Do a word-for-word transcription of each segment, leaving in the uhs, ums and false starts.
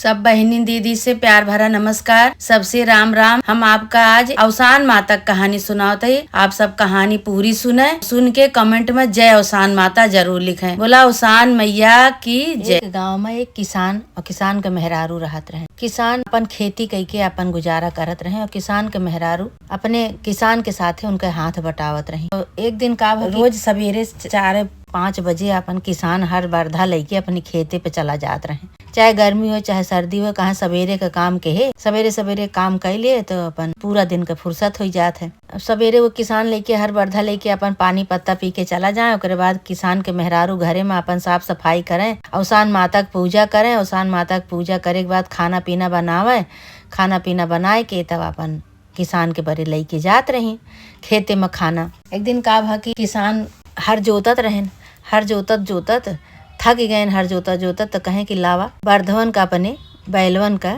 सब बहिनी दीदी से प्यार भरा नमस्कार, सबसे राम राम। हम आपका आज अवसान माता क कहानी सुनावत हई। आप सब कहानी पूरी सुने, सुन के comment में जय अवसान माता जरूर लिखें। बोला अवसान मैया की जय। एक गाँव में एक किसान और किसान के मेहरारू रहत रहे। किसान अपन खेती कइके अपन गुजारा करत रहे और किसान के मेहरारू अपने किसान के साथे उनके हाथ बटावत रही। तो एक दिन का भा कि रोज सबेरे चार पाँच बजे अपन किसान हर बरधा लइके अपनी खेते पे चला जात रहे। चाहे गर्मी हो चाहे सर्दी हो, कहाँ सबेरे का काम के है, सबेरे सबेरे काम कइ लिए तो अपन पूरा दिन का फुर्सत होइ जात है। अब सबेरे वो किसान लइके हर बरधा लइके अपन पानी पत्ता पी के चला जाए, ओकरे बाद किसान के मेहरारू घरे में अपन साफ सफाई करें, अवसान माता क पूजा करें, अवसान माता क पूजा करे के बाद खाना पीना बनावे, खाना पीना बनाए के तब अपन किसान के बरे लइके जात रही खेते में खाना। एक दिन का भा कि किसान हर जोतत रहेन, हर जोतत जोतत थक गएन, हर जोतत जोतत तो कहें कि लावा बरधवन का अपने बैलवन का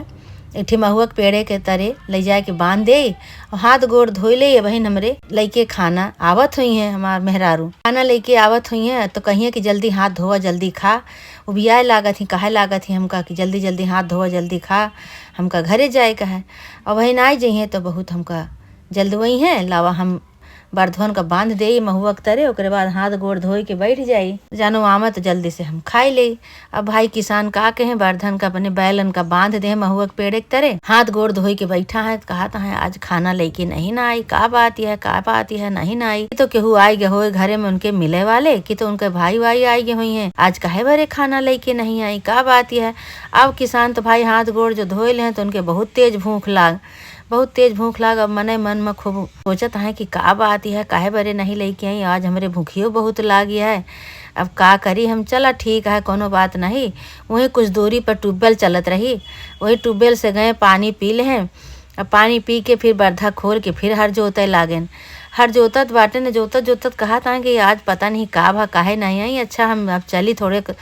एक ठे महुआ के पेड़े के तरे लइ जाए के बांध दे और हाथ गोड़ धोई ले, ये बहिन हमरे लइके खाना आवत हुई हैं, हमार मेहरारू खाना लइके आवत हुई हैं तो कहिए कि जल्दी हाथ धोवा, जल्दी खा, उबियाए लागत ही, कहे लागत ही हमका कि जल्दी जल्दी हाथ धोवा, जल्दी खा, हमका घरे जाए का है। और वही ना आई जइहें तो बहुत हमका जल्द वही है, लावा हम बरधवन का बांध देई महुआ के तरे, ओकरे बाद हाथ गोड़ धोई के बैठ जाई। जानो आवे तो जल्दी से हम खाई लेई। अब भाई किसान का कहें, बरधन का अपने बैलन का बांध दे महुआ के पेड़े के तरे, हाथ गोड़ धोई के बैठा है, कहत है आज खाना लइके नहीं ना आई, का बात यह, का बात यह, नहीं ना आई। कि तो केहू आई गए होए घरे में उनके मिले वाले, कि तो उनके भाई वाई आई गए हुई हैं, आज काहे बरे खाना लइके नहीं आई, का बात यह। अब किसान तो भाई हाथ गोड़ जो धोए ले हैं तो उनके बहुत तेज भूख लाग बहुत तेज भूख लाग। अब मने मन में खूब सोचत हैं कि का बात है, काहे बरे नहीं लइके आई, आज हमरे भूखियो बहुत लागी है, अब का करी हम। चला ठीक है, कोनो बात नहीं। वहीं कुछ दूरी पर ट्यूबवेल चलत रही, वही ट्यूबवेल से गए पानी पी लेहें। अब पानी पी के फिर बरधा खोल के फिर हर जोते लागेन। हर जोतत बाटे न, जोतत जोतत कहत हैं कि आज पता नहीं का भा, काहे नहीं आई। अच्छा हम अब चली थोड़े क-,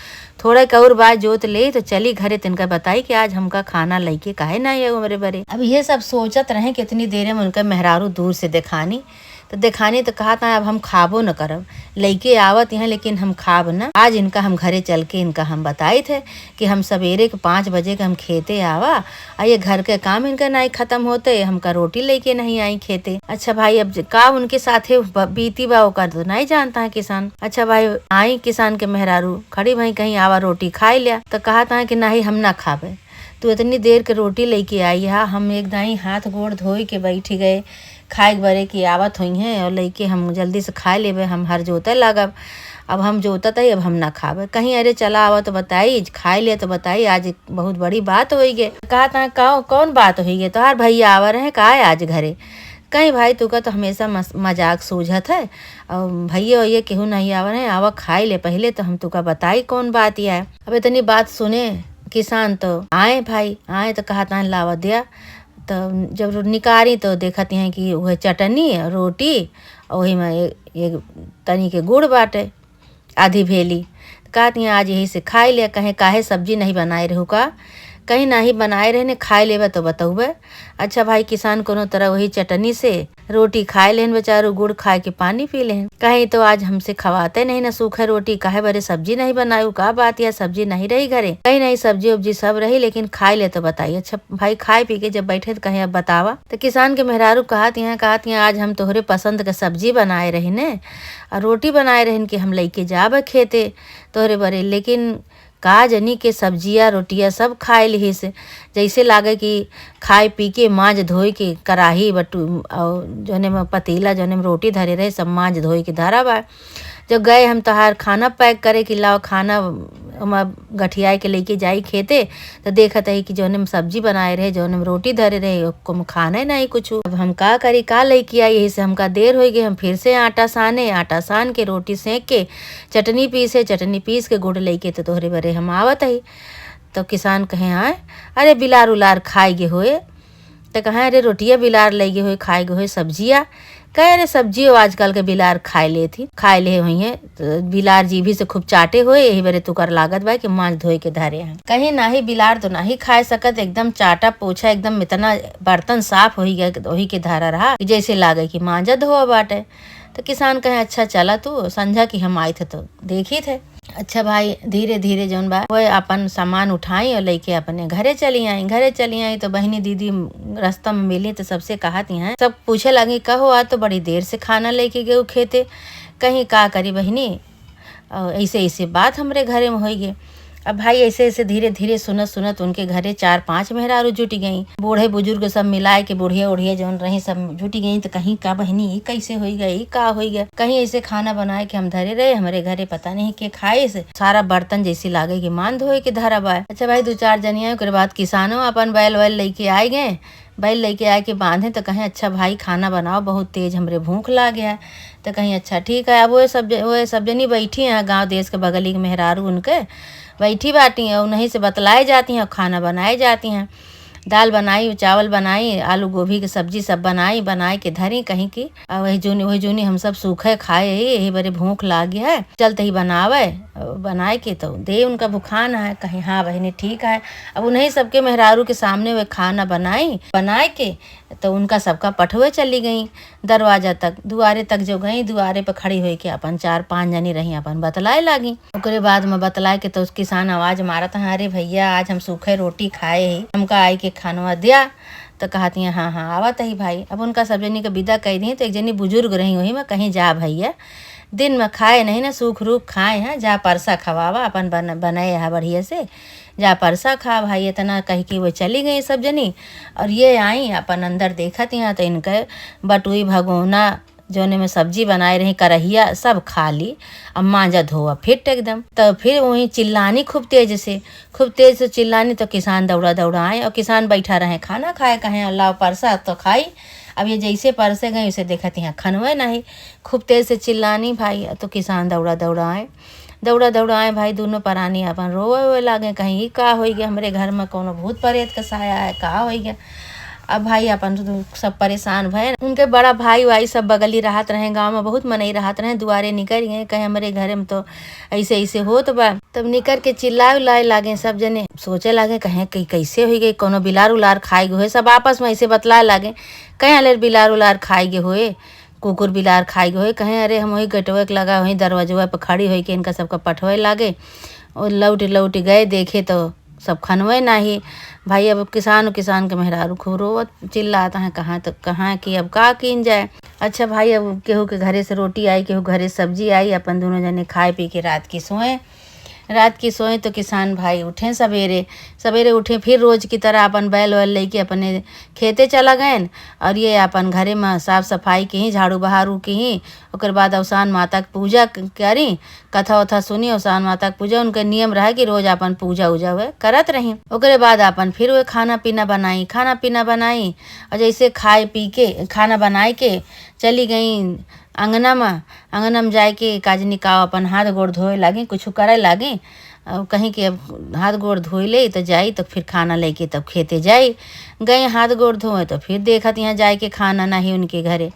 थोड़ा एक और बार जोत ले तो चली घरे, तिनका बताई कि आज हमका खाना लइके काहे ना आयो हमरे बरे। अब ये सब सोचत रहे कि इतनी देर में उनका मेहरारू दूर से देखानी, तो देखानी तो कहत हैं अब हम खाबो न करब, लइके आवत हैं लेकिन हम खाब न। आज इनका हम घरे चल के इनका हम बताइत है कि हम सबेरे के पाँच बजे के हम खेते आवा, आ ये घर के काम इनका नाई खत्म होते, हमका रोटी लइके नहीं आई खेते। अच्छा भाई, अब ज-, का उनके साथे ब-, बीती बा ओकर तो नाई जानत हैं किसान। अच्छा भाई, आई किसान के मेहरारू खड़ी भई कहीं आवा रोटी खाई ल्या, तो कहत हैं कि नहीं हम ना खाबे, तू इतनी देर के रोटी लइके आई हा, हम एक दाई हाथ गोड़ धोई के बैठी गए, खाए के बरे की आवत हुई हैं और लइके हम जल्दी से खाए लेबे, हम हर जोते लागब। अब हम जोतत है, अब हम ना खाबे। कहीं अरे चला आवा तो बताई, खाए ले तो बताई, आज बहुत बड़ी बात होई गे। कहत हैं कौ-, कौन बात होई गे, तोहार भैया आवा रहे का आज घरे? कहीं भाई तुका तो हमेशा मस-, मजाक सूझत है, और भैया वैया केहू नहीं आवा रहे, आवा खाए ले पहले तो हम तुका बताई कौन बात यह है। अब इतनी बात सुने किसान तो आए भाई, आए तो कहत हैं लावा दिया। तो जब रो-, निकारी तो देखत हैं कि वह चटनी, रोटी, और वही में एक, एक तनी के गुड़ बाटे, आधी भेली। कहत हैं आज यही से खाई ले, कहें काहे सब्जी नहीं बनाए रहू का? कहीं नहीं बनाए रहने, खाए लेबे तो बतउबे। अच्छा भाई किसान कोनो तरह वही चटनी से रोटी खाए लेहन बेचारू, गुड़ खाए के पानी पी लेहन। कहीं तो आज हमसे खवाते नहीं ना सूखे रोटी, काहे बरे सब्जी नहीं बनायू, का बात या सब्जी नहीं रही घरे? कहीं नहीं, सब्जी उब्जी सब रही लेकिन खाए ले तो बताई। अच्छा भाई खाए पी के जब बैठे तो कहें अब बतावा। तो किसान के मेहरारू कहत हैं, कहत हैं आज हम तोहरे पसंद के सब्जी बनाए रही ने और रोटी बनाए रहन कि हम लइके जाब खेते तोहरे बरे, लेकिन का जनी के सब्जिया रोटिया सब खाए लिहिस। जैसे लागे कि खाए पी के माँज धोए के कराही बटू और जौने में पतीला जौने में रोटी धरे रहे सब माँज धोए के धरा बा। जब गए हम तोहार खाना पैक करे कि लाओ खाना ओमा गठियाए के लइके जाई खेते, तो देखत है कि जौने में सब्जी बनाए रहे जौने में रोटी धरे रहे ओको में खाना ही नहीं कुछ। अब हम का करी, का लइके आई? यही से हमका देर होइ गई, हम फिर से आटा साने, आटा सान के रोटी सेंक के चटनी पीसे, चटनी पीस के गुड़ लइके तो तोहरे बरे हम आवत ही। तो किसान कहे, "आय, अरे बिलार उलार खाए गे होए।" तो कहे, "अरे रोटिया बिलार लइ गे होए, खाए गे होए सब्जिया।" कहे, "अरे सब्जियो आजकल के बिलार खाए लेत ही, खाए ले होई हैं।" तो बिलार जीभी से खूब चाटे होए, यही बरे तुकर लागत बा कि माँज धोए के धरे हैं। कहे, "नाही बिलार तो नाही खाए सकत, एकदम चाटा पोछा, एकदम इतना बर्तन साफ होई गए, वही के धरा रहा कि जैसे लागे कि माँजा धोआ बाटे।" तो किसान कहे, "अच्छा चला तू, संझा की हम आइत है तो देखित है।" अच्छा भाई, धीरे धीरे जौन बा, वो अपन सामान उठाई और लेके अपने घरे चली आई। घरे चली आई तो बहिनी दीदी रास्ता में मिली तो सबसे कहत हैं, सब पूछे लगी, "कहो, आज तो बड़ी देर से खाना लेके गए खेते, कहीं का करी बहिनी?" और ऐसे ऐसे बात हमरे घरे में होई गए। अब भाई ऐसे ऐसे धीरे धीरे सुनत सुनत उनके घरे चार पांच मेहरारू जुटी गई। बूढ़े बुजुर्ग सब मिलाए के, बुढ़िया उढ़िया जौन रही, सब जुटी गई। तो कहीं का बहिनी, ई कैसे होई गए, ई का होई गए? कहीं ऐसे खाना बनाए के हम धरे रहे, हमरे घरे पता नहीं के खाए से सारा बर्तन जैसे लागे कि मान धोए के धरा बा। अच्छा भाई, दो चार जनिया, ओकरे बाद किसानो अपन बैल वैल लेके आए गए। बैल लेके आए के बांधे तो कहें, "अच्छा भाई, खाना बनाओ, बहुत तेज हमरे भूख लागे है।" तो कहीं, "अच्छा ठीक है।" अब वो सब ज-, वो सब जनी बैठी हैं गाँव देश के बगली के मेहरारू उनके, बैठी बाटी हैं, उन्हीं से बतलाए जाती हैं, खाना बनाए जाती हैं। दाल बनाई, चावल बनाई, आलू गोभी के सब्जी सब बनाई, बनाए के धरी कहीं की, "आ, वही जूनी, वही जूनी हम सब सूखे खाए ही, यही बरे भूख लागी है, चलते ही बनावे।" बनाए के तो दे उनका भुखान है, कहीं, "हाँ बहिनी, ठीक है।" अब उन्हीं सबके मेहरारू के सामने वे खाना बनाई, बनाए के तो उनका सबका पठवे चली गई दरवाजा तक। दुआरे तक जो गई, दुआरे पे खड़ी होई के अपन चार पांच जनी रही, अपन बतलाए लागी। ओकरे बाद में बतलाए के तो किसान आवाज मारत है, "अरे भैया, आज हम सूखे रोटी खाए ही, हमका आई के खानवा दिया।" तो कहती हैं, "हाँ हाँ, आवत ही भाई।" अब उनका सब जनी के विदा कह दी तो एक जनी बुजुर्ग रही, वही में कहीं, "जा भैया, दिन में खाए नहीं ना, सूख रूख खाए हैं, जा परसा खवावा, अपन बन-, बनाए है बढ़िया से, जा परसा खा भाई।" इतना कह के वो चली गई सब जनी। और ये आई अपन अंदर देखत यहाँ तो इनके बटुई भगोना, जौने में सब्जी बनाए रही, करहिया सब खाली। अब मांजा धोआ फिट एकदम। तो फिर वहीं चिल्लानी खूब तेज से, खूब तेज से चिल्लानी तो किसान दौड़ा दौड़ा आए और किसान बैठा रहे खाना खाए, कहें, "लाओ परसा तो खाई।" अब ये जैसे परसे गए उसे देखत यहाँ खनवे नहीं, खूब तेज से चिल्लानी भाई, तो किसान दौड़ा दौड़ा आए। दौड़ा दौड़ा आए भाई, दोनों परानी अपन रोवे वोवे लागे, कहीं, "ई का होई गया, हमरे घर में कोनो भूत प्रेत का साया है, का होई गया?" अब भाई अपन तो सब परेशान भए। उनके बड़ा भाई वाई सब बगली रहत रहे, गाँव में बहुत मनई रहत रहे, दुआरे निकल गए, कहे, "हमरे घरे में तो ऐसे ऐसे होत बा।" तब निकर के चिल्लाए उल्लाए लागे सब जने, सोचे लागे, कहे कि कैसे होई गई, कोनो बिलार उलार खाए गए होए। सब आपस में ऐसे बतलाए लागे, कहे, "अले बिलार उलार खाए गए होए, कुकुर बिलार खाए गए होए।" कहे, "अरे हम वही गेटवे के लगा, वही दरवाजवा पे खड़ी होई के इनका सबका पठवे लागे।" और लौट लौट गए, देखे तो सब खनवे नाही। भाई अब किसान, किसान के मेहरारू खूब रोवत चिल्लात हैं, कहाँ तो, कहाँ कि अब का कीन जाए। अच्छा भाई, अब केहू के घरे से रोटी आई, केहू घरे से सब्जी आई, अपन दोनों जने खाए पी के रात की सोए। रात की सोए तो किसान भाई उठे सवेरे, सवेरे उठे, फिर रोज की तरह अपन बैल वैल लेके अपने खेते चला गएन। और ये अपन घरे में साफ सफाई की ही, झाड़ू बहारू की ही, ओकर बाद अवसान माता के पूजा क-, करी, कथा उथा सुनी, अवसान माता के पूजा, उनके नियम रहे कि रोज अपन पूजा उजा वे करत रही। ओकरे बाद अपन फिर वे खाना पीना बनाई, खाना पीना बनाई और जैसे खाए पी के, खाना बनाए के चली गई अंगना में। अंगना में जाए के काजनी का अपन हाथ गोड़ धोए लागे, कुछ करे लागे। और कहीं के अब हाथ गोड़ धोए ले तो जाई, तो फिर खाना लेके तब खेते जाई। गए हाथ गोड़ धोए तो फिर देखत यहाँ जाए के खाना नाही उनके घरे।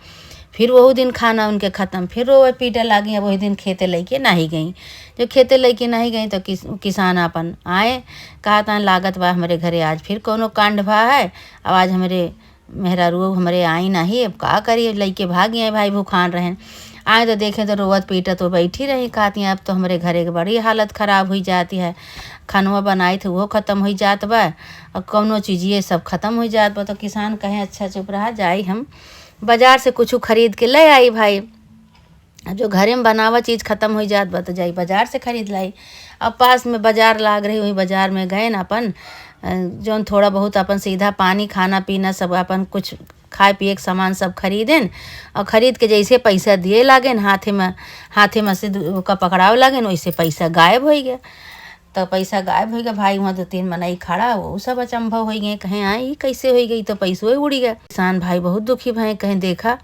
फिर वहू दिन खाना उनके खत्म, फिर रोवे पीटे लागी। अब वही दिन खेते लेके नाही गई। जब खेते लेके नाही गई तो किस-, किसान अपन आए, कहत हैं, "लागत बा हमरे घरे आज फिर कोनो कांड भा है, अब आज हमरे मेहरारू हमरे आई नाही, अब का करी?" लइके भाग गए, भाई भूखान रहे। आए तो देखे तो रोवत पीटत वो बैठी रही, कहती हैं, "अब तो हमरे घरे के बड़ी हालत खराब हुई जाती है, खनवा बनाई थे वो खत्म हुई जात बा, और कौनो चीजिए सब खत्म हुई जात बा।" तो किसान कहे, "अच्छा चुप रहा, जाई हम बाजार से कुछ खरीद के ले आई भाई।" अब जो घरे में बनावा चीज खत्म हुई जात बा तो जाई बाजार से खरीद लाई। अब पास में बाजार लाग रही, वही बाजार में गए न अपन, अ, जौन थोड़ा बहुत अपन सीधा पानी, खाना पीना सब अपन कुछ खाए पिए के सामान सब खरीदेन। और खरीद के जैसे पैसा दिए लागेन, हाथे में, हाथे में से दु-, ओका पकड़ावे लागेन, वैसे पैसा गायब होई गया। तो पैसा गायब होई गया भाई, वहाँ दो तीन मनई खड़ा, वो सब अचंभव होई गए, कहें, "हाँ, ई कैसे होई गई, तो पैसो ही उड़ी गया।" किसान भाई बहुत दुखी भए, कहें, "देखा।"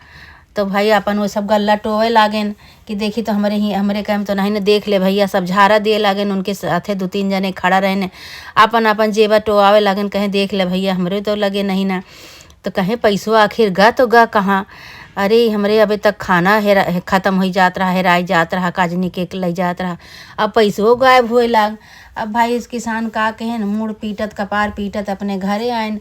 तो भाई अपन वो सब गल्ला टोवे लागेन कि देखी तो हमरे ही, हमरे काम तो नहीं न, देख ले भैया, सब झारा दिए लागेन। उनके साथे दो तीन जने खड़ा रहेन, अपन अपन जेबा टोवावे लागेन, कहें, "देख ले भैया, हमरे तो लगे नहीं ना।" तो कहें, "पैसो आखिर गा तो गा कहाँ? अरे हमरे अबे तक खाना हेरा, खत्म होई जात रहा, हेराई जात रहा, काजनी के लई जात रहा, अब पैसो गायब होए लाग।" अब भाई इस किसान का कहें, मुड़ पीटत, कपार पीटत अपने घरे आएन।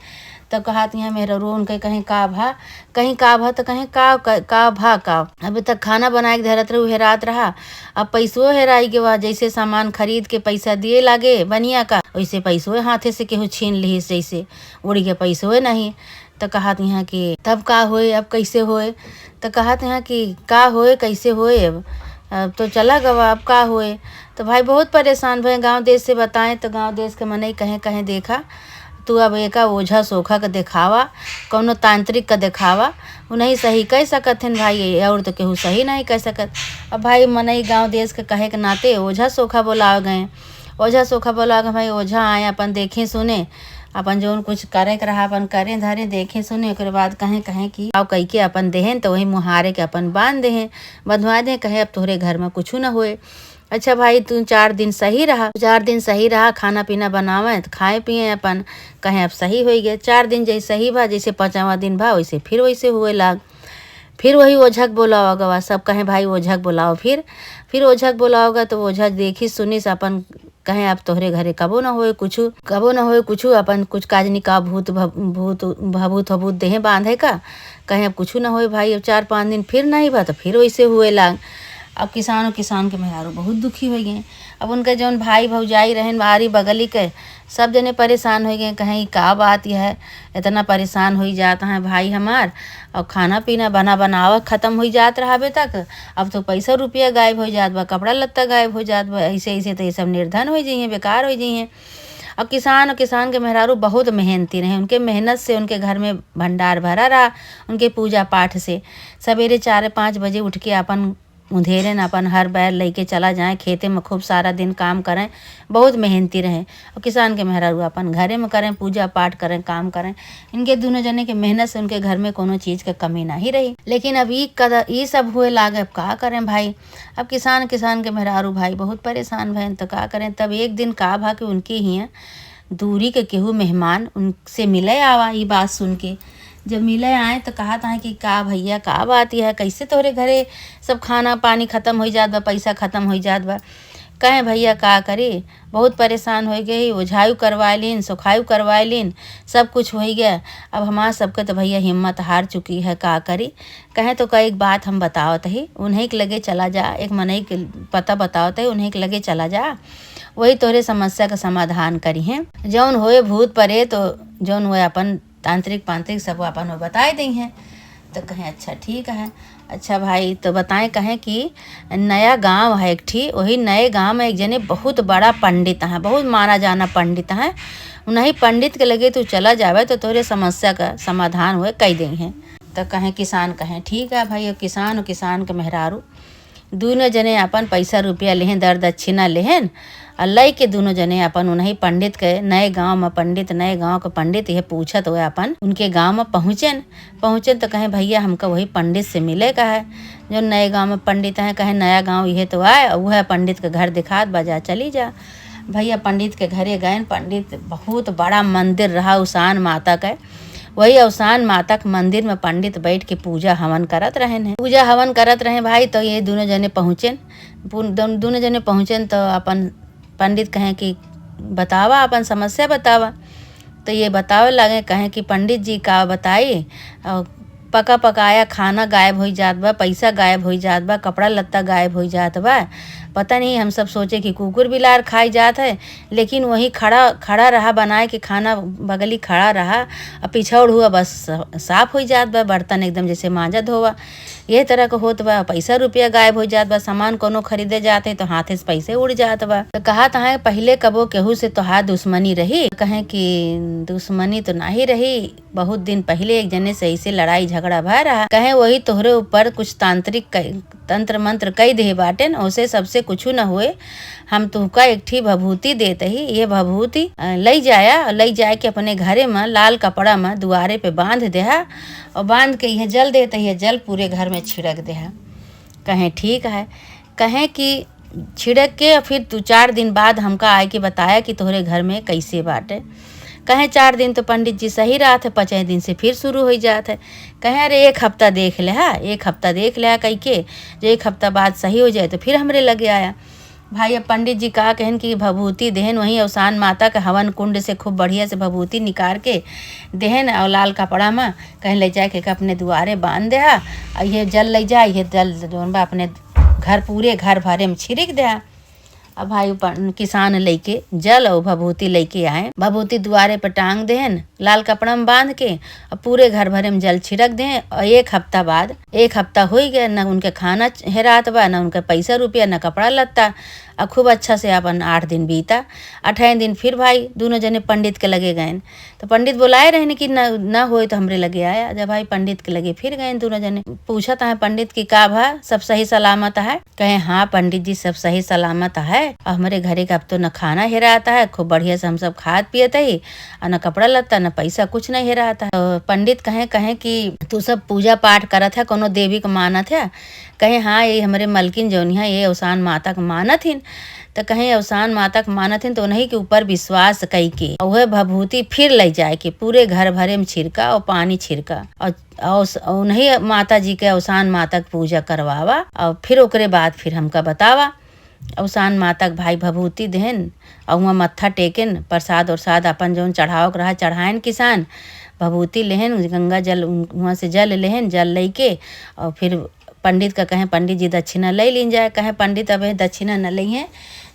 तब कहत यहाँ मेहररुआ उनके कहें, "का भा?" कहीं, "का भा?" तो कहें, "का, का, का भा का? अबे तक खाना बनाए के धरत रहू, हेरात रहा, अब पैसो हेराई गवा। जैसे सामान खरीद के पैसा दिए लागे बनिया का, वैसे पैसो हाथे से केहू छीन लिहिस, जैसे उड़ के पैसो नहीं।" तो कहत यहाँ कि, "तब का होए, अब कैसे होए?" तो कहत यहाँ कि, "का होए, कैसे होए? अब, अब तो चला गवा, अब का होए?" तो भाई बहुत परेशान भए, गाँव देश से बताएं तो गाँव देश के मनई कहें, कहें, "देखा, तू अब एका ओझा सोखा के देखावा, कौनो तांत्रिक के देखावा, उ नहीं सही कह सकत हन भाई, और तो केहू सही नहीं कह सकत।" अब भाई मनई गाँव देश के कहे के नाते ओझा सोखा बोलावे गए। ओझा सोखा बोलावे गए, भाई ओझा आए, अपन देखे सुने, अपन जौन कुछ करे के रहा, अपन करे धरे, देखे सुने, ओकरे बाद कहें, कहें कि आओ कह के अपन देहेन, तो वही मुहारे के अपन बांध देहें, बंधवा देहें, कहे, "अब तोहरे घर में कुछ न होए।" अच्छा भाई, तू चार दिन सही रहा, चार दिन सही रहा, खाना पीना बनावे, त खाए पिए अपन, कहें अब सही होई गए। चार दिन जैसे सही भा, जैसे पाँचवा दिन भा, वैसे फिर वैसे हुए लाग। फिर वही ओझक बोलावा गवा, सब कहें, "भाई ओझक बोलाओ।" फिर, फिर ओझक बोलावा गवा, तो ओझक देखी सुनिस अपन, कहें, "अब तोहरे घरे कबो न होए कुछु, कबो न होए कुछु, अपन कुछ काजनी का भूत भ-, भूत, भभूत हबूत देहें बांधे का।" कहें, "अब कुछु न होए भाई, अब चार पाँच दिन फिर नहीं भा, तो फिर वैसे हुए लाग।" अब किसान, किसान के मेहरारू बहुत दुखी हो गए। अब उनके जौन भाई भौजाई रहेन बारी बगली के, सब जने परेशान हो गए, कहें, "ई का बात यह है, इतना परेशान होई जात हैं भाई हमार, और खाना पीना बना बनावा खत्म होई जात रहा अबे तक, अब तो पैसा रुपया गायब हो जात बा, कपड़ा लत्ता गायब हो जात बा, ऐसे, ऐसे तो ये सब निर्धन हो जाइए, बेकार हो जाइए।" अब किसान, किसान के मेहरारू बहुत मेहनती रहे, उनके मेहनत से उनके घर में भंडार भरा रहा, उनके पूजा पाठ से। सवेरे चार पाँच बजे उठ के अपन उधेरेन, अपन हर बैल लेके चला जाएं खेते में, खूब सारा दिन काम करें, बहुत मेहनती रहें। और किसान के मेहरारू अपन घरे में करें, पूजा पाठ करें, काम करें। इनके दोनों जने के मेहनत से उनके घर में कोनो चीज के कमी नहीं रही। लेकिन अब ई कद-, ई सब हुए लागे, अब का करें भाई? अब किसान, किसान के मेहरारू भाई बहुत परेशान भएन, तो का करें? तब एक दिन का भा कि उनके हियाँ दूरी के केहू मेहमान उनसे मिले आवा। ई बात सुन के जब मिले आए तो कहत हैं कि, "का भैया, का बात यह है? कैसे तोहरे घरे सब खाना पानी खत्म हो जात बा, पैसा खत्म हो जात बा?" कहें, "भैया, का करी, बहुत परेशान हो गई, ओझायु करवाए लीन, सोखायु करवाए लीन, सब कुछ हो गया। अब हमार सबके तो भैया हिम्मत हार चुकी है, का करी?" कहें, "तो का एक बात हम बतावत ही, उन्हीं के लगे चला जा, एक मनई के पता बतावत ही, उन्हीं के लगे चला जा, वही तोहरे समस्या का समाधान करिहें। जौन होए भूत परेत, जौन होए अपन तांत्रिक पांत्रिक सब अपन वो बताए देइहें।" तो कहें, "अच्छा ठीक है।" अच्छा भाई, तो बताएं, कहें कि नया गांव है एक ठी, वही नए गांव में एक जने बहुत बड़ा पंडित हैं, बहुत माना जाना पंडित हैं। उन्हीं पंडित के लगे तू चला जावे तो तोहरे समस्या का समाधान हुए कई देइहें। तो कहें, किसान कहें, "ठीक है भाई।" और किसान और किसान के मेहरारू दोनों जने अपन पैसा रुपया लेहें, दर दक्षिणा लेहेन, और लई के दोनों जने अपन उन्हीं पंडित के, नए गांव में पंडित, नए गांव के पंडित, यह पूछत हुए अपन उनके गांव में पहुँचेन। पहुँचेन तो कहें, "भैया, हमका वही पंडित से मिले का है, जो नए गांव में पंडित हैं।" कहें, "नया गांव यह तो आए, और वह पंडित के घर दिखात बा, जा चली जा।" भैया पंडित के घरे गए। पंडित बहुत बड़ा मंदिर रहा उसान माता के, वही अवसान माता के मंदिर में पंडित बैठ के पूजा हवन करत रहेन हैं। पूजा हवन करत रहे भाई, तो ये दोनों जने पहुँचेन। पुन-, दोन-, दोनों जने पहुँचेन तो अपन पंडित कहें कि, "बतावा, अपन समस्या बतावा।" तो ये बतावे लगे, कहें कि, "पंडित जी, का बताई, और पका पकाया खाना गायब होई जात बा, पैसा गायब होई जात बा, कपड़ा लत्ता गायब होई जात बा। पता नहीं, हम सब सोचे कि कुकुर बिलार खाई जात है, लेकिन वही खड़ा, खड़ा रहा बनाए के खाना, बगली खड़ा रहा, और पिछौड़ हुआ बस साफ होई जात बा, बर्तन एकदम जैसे मांजा धोवा, यह तरह का होत बा। पैसा रुपया गायब होई जात बा, सामान कोनो खरीदे जात है तो हाथे से पैसे उड़ जात बा।" तो कहत हैं, "पहिले कबो केहू से तोहार दुश्मनी रही?" कहें कि दुश्मनी तो नाही रही, बहुत दिन पहिले एक जने से ऐसे लड़ाई झगड़ा भय रहा। कहें, "वही तोहरे ऊपर कुछ तांत्रिक क-, तंत्र मंत्र कई देहे बाटेन, ओसे सबसे कुछु न होए। हम तुहका एक ठी भभूति देत ही, ये भभूति, अ, लई जाया, लई जाए के अपने घरे में लाल कपड़ा में दुआरे पे बांध देहा, और बांध के यह जल देत ही, यह जल पूरे घर में छिड़क देहा।" कहें, "ठीक है।" कहें कि छिड़क के फिर दू चार दिन बाद हमका आए के बताया कि तोहरे घर में कैसे बाटे। कहें, "चार दिन तो पंडित जी सही रहत है, पाँचे दिन से फिर शुरू हो जात है।" कहें, "अरे, एक हफ्ता देख ले हा, एक हफ्ता देख ले हा कह के, जो एक हफ्ता बाद सही हो जाए तो फिर हमरे लगे आया।" भाई, अब पंडित जी का कहेन कि भभूति देहेन, वहीं अवसान माता के हवन कुंड से खूब बढ़िया से भभूति निकार के देहेन और लाल कपड़ा में कहेन, "ले जाके के अपने दुआरे बांध देहा, और ये जल ले जा, ये जल जौन बा अपने घर, पूरे घर भरे में छिड़क देहा।" अब भाई, प-, किसान लइके जल और भभूति लइके आए, भभूति दुआरे पर टांग देहेन, लाल कपड़ा में बांध के, और पूरे घर भरे में जल छिड़क देहेन। और एक हफ्ता बाद, एक हफ्ता होइ गए, न उनके खाना च-, हेरात बा, न उनके पैसा रुपया, न कपड़ा लत्ता। और खूब अच्छा से अपन आठ दिन बीता। आठवें दिन फिर भाई दोनों जने पंडित के लगे गएन। तो पंडित बोलाए रहने कि न, न होए तो हमरे लगे आया। जब भाई पंडित के लगे फिर गएन दोनों जने, पूछत है पंडित कि का भा, सब सही सलामत है? कहे, "हाँ पंडित जी, सब सही सलामत है। और हमरे घरे का अब तो न खाना हेरात है, खूब बढ़िया से हम सब खात पियत ही, और न कपड़ा लत्ता, न पैसा, कुछ नहीं हेरात है।" तो पंडित कहे, कहे कि, "तू सब पूजा पाठ करत है, कोनो देवी को मानत है?" कहे, "हाँ, ये हमरे मलकिन जौन है, ये अवसान माता के मानत हिन।" तो कहे, "अवसान माता के मानत हिन, तो उन्हीं के ऊपर विश्वास कई के, और वह भभूति फिर ले जाए के पूरे घर भरे में छिड़का और पानी छिड़का, और, और स-, उन्हीं माता जी के, अवसान माता के पूजा करवावा, और फिर ओकरे बाद फिर हमका बतावा।" अवसान माता के भाई भभूति देहेन, और वहाँ मत्था टेकेन, प्रसाद उरसाद अपन जौन चढ़ावक रहा, चढ़ाएन किसान, भभूति लेहेन, गंगा जल, उन-, वहाँ से जल लेहेन, जल लेके, और फिर पंडित का कहें, "पंडित जी, दक्षिणा ले लीन जाए।" कहें, "पंडित, अब दक्षिणा न लेइहें,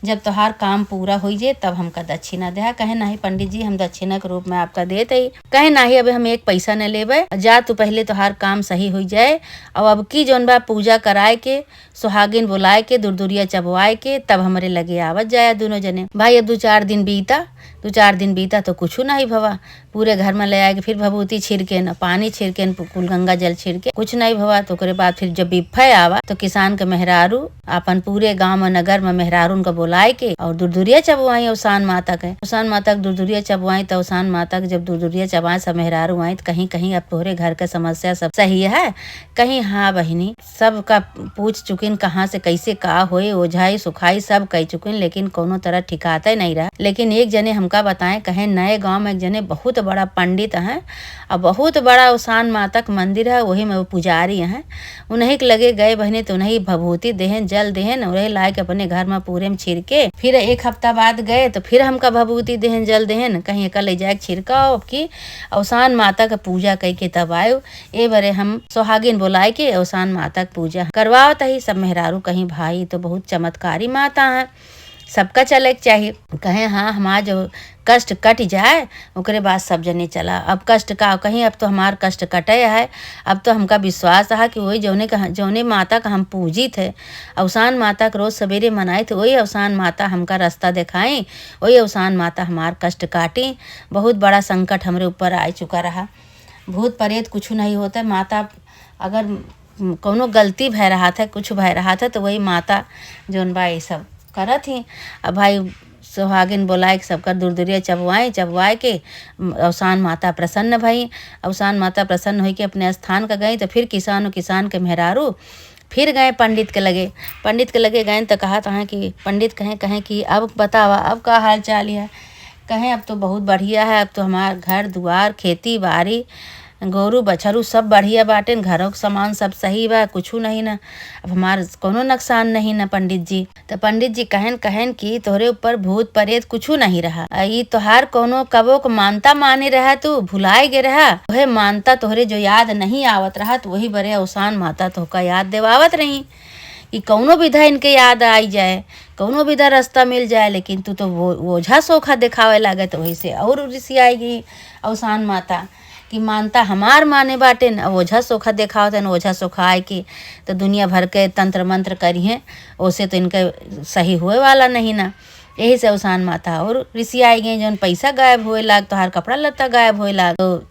जब तोहार काम पूरा होइ जाए, तब हमका दक्षिणा देहा।" कहें, "नहीं पंडित जी, हम दक्षिणा के रूप में आपका देत हई।" कहें, "नहीं, अबे हम एक पैसा न लेबे, जा तू, पहले तोहार काम सही होइ जाए, और अब की जौन बा पूजा कराए के, सुहागिन बुलाए के, दुरदुरिया चबवाए के, तब हमरे लगे आवत जाया दोनों जने।" भाई, अब दो चार दिन बीता, दो चार दिन बीता तो कुछु नहीं भवा। पूरे घर में ले आए के फिर भभूति छिड़केन, पानी छिड़केन, कुल गंगा जल छिड़के, कुछ नहीं भवा। तो ओकरे बाद फिर जब बिफे आवा, तो किसान के मेहरारू अपन पूरे गांव में, नगर में मेहरारून का बुलाए के और दुरदुरिया चबवाई अवसान माता के। अवसान माता के दुरदुरिया चबवाई, तो अवसान माता के जब दुरदुरिया चबाए, सब मेहरारू आई, तो कहीं, "कहीं अब तोहरे घर के समस्या सब सही है, कहीं?" "हाँ बहिनी, सबका पूछ चुकिन, कहाँ से कैसे का होए, ओझाई सुखाई सब कह चुकिन, लेकिन कोनो तरह ठिकाते नहीं रहा। लेकिन एक जने हमका बताएं, कहे नए गांव में एक जने बहुत बड़ा पंडित हैं, और बहुत बड़ा अवसान माता के मंदिर है, वही में वो पुजारी हैं, उन्हीं के लगे गए बहिनी, तो उन्हीं भभूति देहेन, जल देहेन, वही लाए के अपने घर में पूरे में छिड़के। फिर एक हफ्ता बाद गए, तो फिर हमका भभूति देहेन, जल देहेन, कहीं एका ले जाए के छिड़काओ, अब की अवसान माता के पूजा कई के तब आयो।" ए बरे हम सुहागिन बुलाए के अवसान माता के पूजा करवावत ही। सब मेहरारू कहीं, "भाई, तो बहुत चमत्कारी माता हैं, सबका चले के चाही।" कहें, "हाँ, हमार जो कष्ट कट जाए, ओकरे बाद सब जने चला।" अब कष्ट का कहीं, अब तो हमार कष्ट कटे है। अब तो हमका विश्वास है कि वही जौने का, जौने माता का हम पूजित है, अवसान माता के रोज सवेरे मनाई, तो वही अवसान माता हमका रास्ता दिखाई, वही अवसान माता हमार कष्ट काटी। बहुत बड़ा संकट हमरे ऊपर आ चुका रहा। भूत प्रेत कुछ नहीं होता है। माता अगर, म, कौनो गलती भय रहा था, कुछ भय रहा था, तो वही माता जौन बा, ये सब करत ही। अब भाई सुहागिन बोलाए के सबकर दुरदुरिया चबवाए, चबवाए के, म, अवसान माता प्रसन्न भई। अवसान माता प्रसन्न होई के अपने स्थान का गई, तो फिर किसान, किसान के मेहरारू फिर गए पंडित के लगे। पंडित के लगे गए तो कहा था कि पंडित कहें, कहें कि, "अब बतावा, अब का हाल चाल है?" कहें, "अब तो बहुत बढ़िया है, अब तो हमार घर दुआर, खेती बाड़ी, गोरू बछरू सब बढ़िया बाटेन, घरों के सामान सब सही बा, कुछू नहीं ना, अब हमार कोनो नुकसान नहीं ना पंडित जी।" तो पंडित जी कहेन, कहेन कि, "तोहरे ऊपर भूत प्रेत कुछू नहीं रहा, आ ई तोहार कोनो कबो के मानता माने रहा, तू भुलाए गे रहा, वह मानता तोहरे जो याद नहीं आवत रहा, तो वही बरे अवसान माता तोहका याद देवावत रही कि कौनो विधा इनके याद आई जाए, कौनो विधा रास्ता मिल जाए, लेकिन तू तो वो ओझा सोखा देखावे लागे।" तो वही से और रिसियाई गई अवसान माता कि मानता हमार माने बाटे न, ओझा सोखा देखावत है न, ओझा सोखा आए के तो दुनिया भर के तंत्र मंत्र करिहें, ओसे तो इनके सही होए वाला नहीं ना। यही से अवसान माता और रिसियाई गई, "जौन पैसा गायब होए लाग, तोहार कपड़ा लत्ता गायब होए लाग।" तो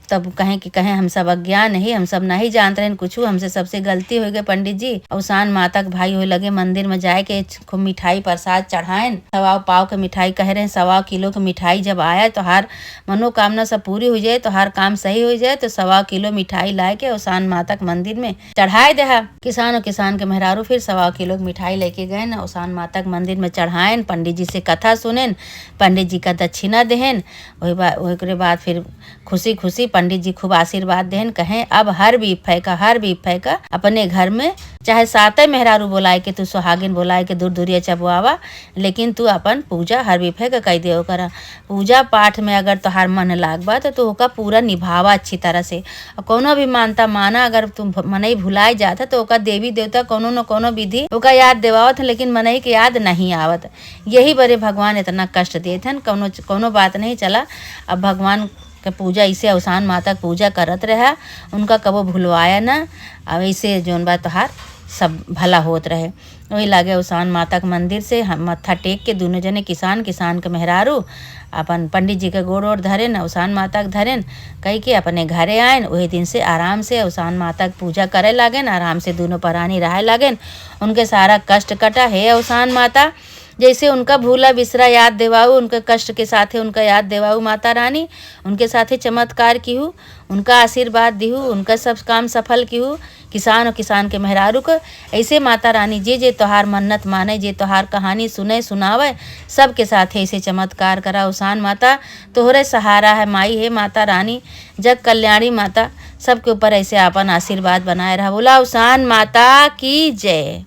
तब कहें कि कहें, "हम सब अज्ञान ही, हम सब नहीं जानत रहन कुछ, हमसे सबसे गलती हो गई पंडित जी।" अवसान माता के भाई होए लगे मंदिर में जाए के खूब मिठाई प्रसाद चढ़ाएन, सवा पाव के मिठाई कहे रहे, सवा किलो के मिठाई जब आया, तोहार मनोकामना सब पूरी हो जाए, तोहार काम सही हो जाए, तो सवा किलो मिठाई लाए के अवसान माता के मंदिर में चढ़ाए देहा। किसान और किसान के मेहरारू फिर सवा किलो के मिठाई लेके गए न, अवसान माता के मंदिर में चढ़ाएन, पंडित जी से कथा सुनेन, पंडित जी का दक्षिणा देहेन। वही बा-, ओकरे बाद फिर खुशी खुशी श्री पंडित जी खूब आशीर्वाद देहन, कहें, "अब हर बिफे का, हर बिफे का अपने घर में चाहे साते मेहरारू बोलाए के, तू सुहागिन बोलाए के दूर दूरिया चबवावा, लेकिन तू अपन पूजा हर बिफे का कई देव करा। पूजा पाठ में अगर तोहार मन लाग बा, तो तू ओका पूरा निभावा अच्छी तरह से। और कौनो भी मानता माना, अगर तू भ-, मनई भुलाए जात है, तो ओका देवी देवता कौनो न कौनो विधि ओका याद देवावत है, लेकिन मनई के याद नहीं आवत। यही बरे भगवान इतना कष्ट देत हन। कौनो, कौनो बात नहीं, चला, अब भगवान के पूजा ऐसे अवसान माता के पूजा करत रहा, उनका कबो भुलवाया ना। अब ऐसे जौन बा तोहार सब भला होत रहे।" वही लागे अवसान माता के मंदिर से हम मत्था टेक के दोनों जने किसान, किसान के मेहरारू अपन पंडित जी के गोड़ ओड़ धरेन, अवसान माता के धरेन, कह के अपने घरे आएन। वही दिन से आराम से अवसान माता के पूजा करे लागेन, आराम से दोनों परानी रहे लागेन। उनके सारा कष्ट कटा। हे अवसान माता, जैसे उनका भूला बिसरा याद देवाऊ, उनके कष्ट के साथे उनका याद देवाऊ माता रानी, उनके साथे चमत्कार किहू, उनका आशीर्वाद दिहू, उनका सब काम सफल किहू, किसान और किसान के मेहरारू को। ऐसे माता रानी जे जे तोहार मन्नत माने, जे तोहार कहानी सुने सुनावे, सबके साथे ऐसे चमत्कार करा। अवसान माता तोहरे सहारा है माई, हे माता रानी, जग कल्याणी माता, सबके ऊपर ऐसे आपन आशीर्वाद बनाए रहा। बोला अवसान माता की जय।